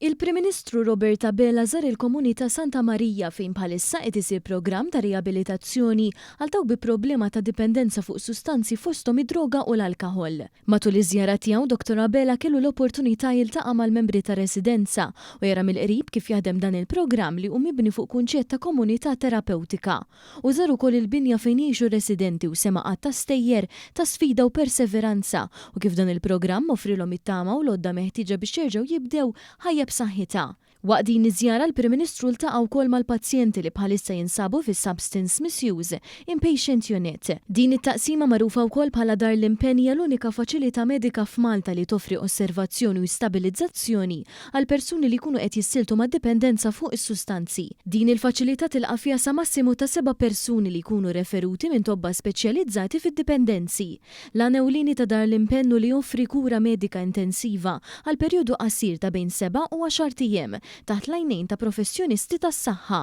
Il-Prim Ministru Robert Abela żar il-komunità Santa Marija fejn bħalissa qed isir programm ta' riabilitazzjoni għal dawk bi problema ta' dipendenza fuq sustanzi fosthom id-droga u l-alkaħol. Matul iż-żjara tiegħu Dottor Abela kellu l-opportunità jiltaqa' mal-membri tar-residenza u jara mill-qrib kif jaħdem dan il-programm li hu mibni fuq kunċett ta' komunità terapewtika. Hu żar ukoll il-binja fejn jgħixu r-residenti u sema' għadd ta' stejjer ta' sfida u perseveranza u kif dan il-programm offrilhom it-tama u l-għodda meħtieġa biex jerġgħu jibdew ħajja b'saħħitha. Waqt din iż-żjara l-Prim Ministru ltaqa' wkoll mal-pazjenti li bħalissa jinsabu fis-Substance Misuse Inpatient Unit. Din it-taqsima magħrufa wkoll bħala Dar l-Impenn hija l-unika faċilità medika f'Malta li toffri osservazzjoni u stabilizzazzjoni għal persuni li jkunu qed jissieltu mad-dipendenza fuq is-sustanzi. Din il-faċilità tilqa' fiha sa massimu ta' seba' persuni li jkunu referuti minn tobba speċjalizzati fid-dipendenzi. L-għan ewlieni ta' Dar l-Impenn hu li joffri kura medika intensiva għal perjodu qasir ta' bejn seba' u għaxart ijiem, taħt l-għajnejn ta' professjonisti tas-saħħa.